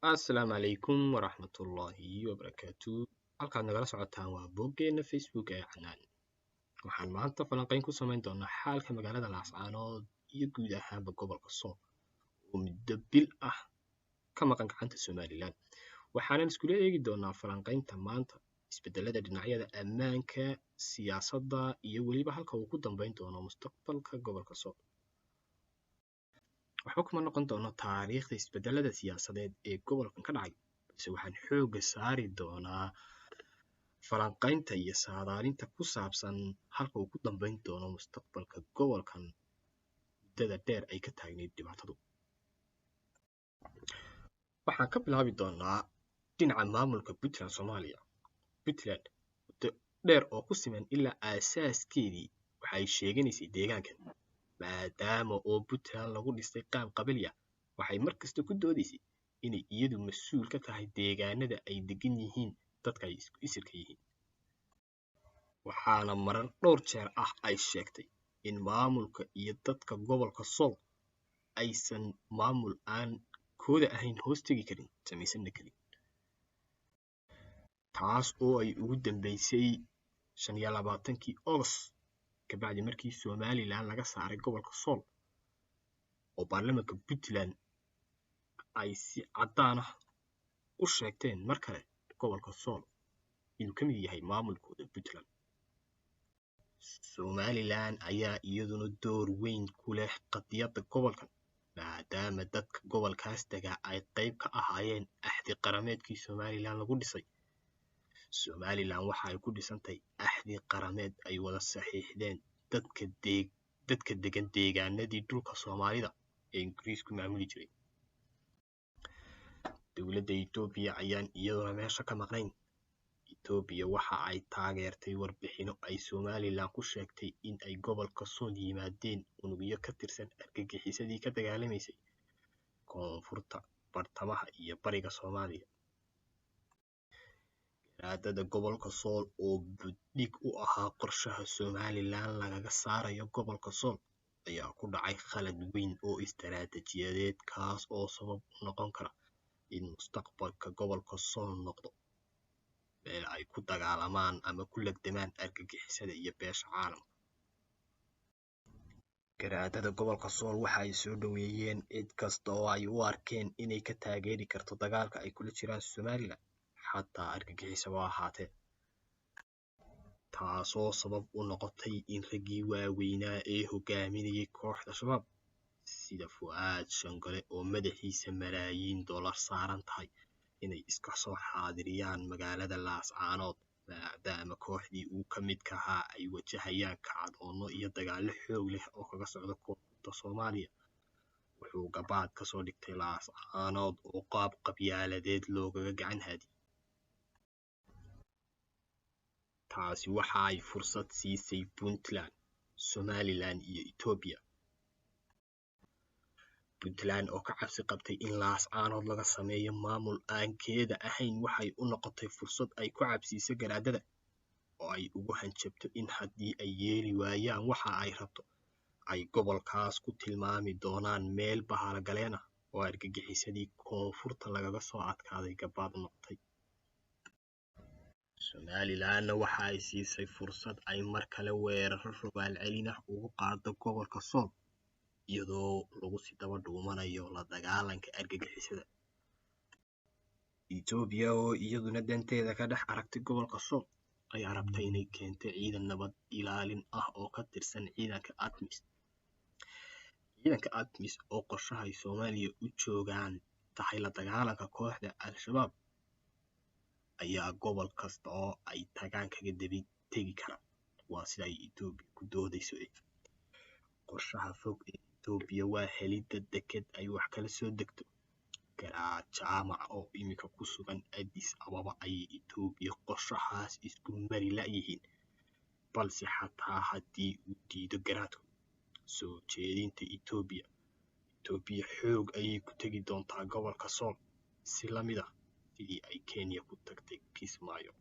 Asalaamu calaykum waraxmatullaahi wabarakaatu. Halkaad nagala socotaan waa boggeena Facebook ee Canaan. Waxaan maanta falanqeyn ku samayn doonaa xaalka magaalada Laascaanood iyo guud ahaanba gobolka Sool oo muddo bil ah ka maqan gacanta Somaliland. Waxaanan iskula eegi doonaa falanqeynta maanta isbedelada dhinacyada ammaanka, siyaasadda iyo weliba halka uu ku dambeyn doono mustaqbalka gobolka Sool. Waxba kuma noqon doono taariikhda isbedelada siyaasadeed ee gobolkan ka dhacay, balse waxaan xoogga saari doonaa falanqaynta iyo saadaalinta ku saabsan halka uu ku dambeyn doono mustaqbalka gobolkan muddada dheer ay ka taagnayd dhibaatadu. Waxaan ka bilaabi doonaa dhinaca maamulka Puntland Soomaaliya. Puntland muddo dheer oo ku siman ilaa aasaaskeedii waxa ay sheeganaysay deegaankan. Maadaama oo Puntland lagu dhisay qaab qabali ah, waxay markasta ku doodaysay inay iyadu mas-uul ka tahay deegaanada ay degan yihiin dadka ay isku isirka yihiin. Waxaana marar dhowr jeer ah ay sheegtay in maamulka iyo dadka gobolka Sool aysan maamul aan kooda ahayn hoos tegi karin, samaysanna karin. Taas oo ay ugu dambeysay 25-kii August kabacdi markii Somaliland laga saaray gobolka Sool oo baarlamaanka Puntland ay si caddaan ah u sheegteen mar kale gobolka Sool inuu ka mid yahay maamulkooda Puntland. Somaliland ayaa iyaduna door weyn ku leh qadiyadda gobolkan, maadaama dadka gobolkaas degaa ay qayb ka ahaayeen axdi qarameedkii Somaliland lagu dhisay. Somaliland waxa ay ku dhisantahay axdi qarameed ay wada saxiixdeen dadka degan deegaanadii dhulka Soomaalida ee Ingiriisku maamuli jiray. Dowladda Itoobiya ayaan iyaduna meesha ka maqnayn. Itoobiya waxa ay taageertay warbixino ay Somaliland ku sheegtay in ay gobolka Sool yimaadeen unugyo ka tirsan argagixisadii ka dagaalamaysay koonfurta, bartamaha iyo bariga Soomaaliya. Garaadada gobolka Sool oo buddhig u ahaa qorshaha Somaliland lagaga saarayo gobolka Sool ayaa ku dhacay khalad weyn oo istaraatijiyadeed, kaas oo sabab u noqon kara in mustaqbalka gobolka Sool noqdo meel ay ku dagaalamaan ama ku legdamaan argagixisada iyo beesha caalamka. Garaadada gobolka Sool waxa ay soo dhoweeyeen cid kasta oo ay u arkeen inay ka taageeri karto dagaalka ay kula jiraan Somaliland, xataa argagixisaba ha ahaatee. Taasoo sabab u noqotay in raggii waaweynaa ee hogaaminayay kooxda Shabaab sida Fu'aad Shangole oo madaxiisa malaayiin dollar saaran tahay inay iska soo xaadiriyaan magaalada Laascaanood, maadaama kooxdii uu ka midka ahaa ay wajahayaan kacdoonno iyo dagaallo xoog leh oo kaga socda koonfurta Soomaaliya. Wuxuu gabaad ka soo dhigtay Laascaanood oo qaab qabyaaladeed loogaga gacan haadiyay. Taasi waxa ay fursad siisay Puntland, Somaliland iyo Itoobiya. Puntland oo ka cabsi qabtay in Laascaanood laga sameeyo maamul aan keeda ahayn waxay u noqotay fursad ay ku cabsiiso garaadada oo ay ugu hanjabto in haddii ay yeeli waayaan waxa ay rabto ay gobolkaas ku tilmaami doonaan meel bahalagaleen ah oo argagixisadii koonfurta lagaga soo adkaaday gabaad u noqotay. Somalilandna waxa ay siisay fursad ay mar kale weeraro rogaal celin ah ugu qaado gobolka Sool iyadoo lagu sii daba dhuumanayo la dagaalanka argagixisada. Itoobiya oo iyaduna danteeda ka dhex aragtay gobolka Sool ayaa rabtay inay keento ciidan nabad ilaalin ah oo ka tirsan ciidanka ATMIS. Ciidanka ATMIS oo qorshaha ay Soomaaliya u joogaan tahay la dagaalanka kooxda Al-Shabaab ayaa gobol kasta oo ay tagaan kaga daba tegi kara. Waa sida ay Itoobiya ku doodayso. Qorshaha fog ee Itoobiya waa helidda deked ay wax kala soo degto. Garaad jaamac oo iminka ku sugan Addis Ababa ayay Itoobiya qorshahaas isku mari la'yihiin, balse xataa haddii uu diido garaadku soo jeedinta Itoobiya, Itoobiya xoog ayay ku tegi doontaa gobolka Sool si la mid ah sidii ay Kenya ku tagtay Kismaayo.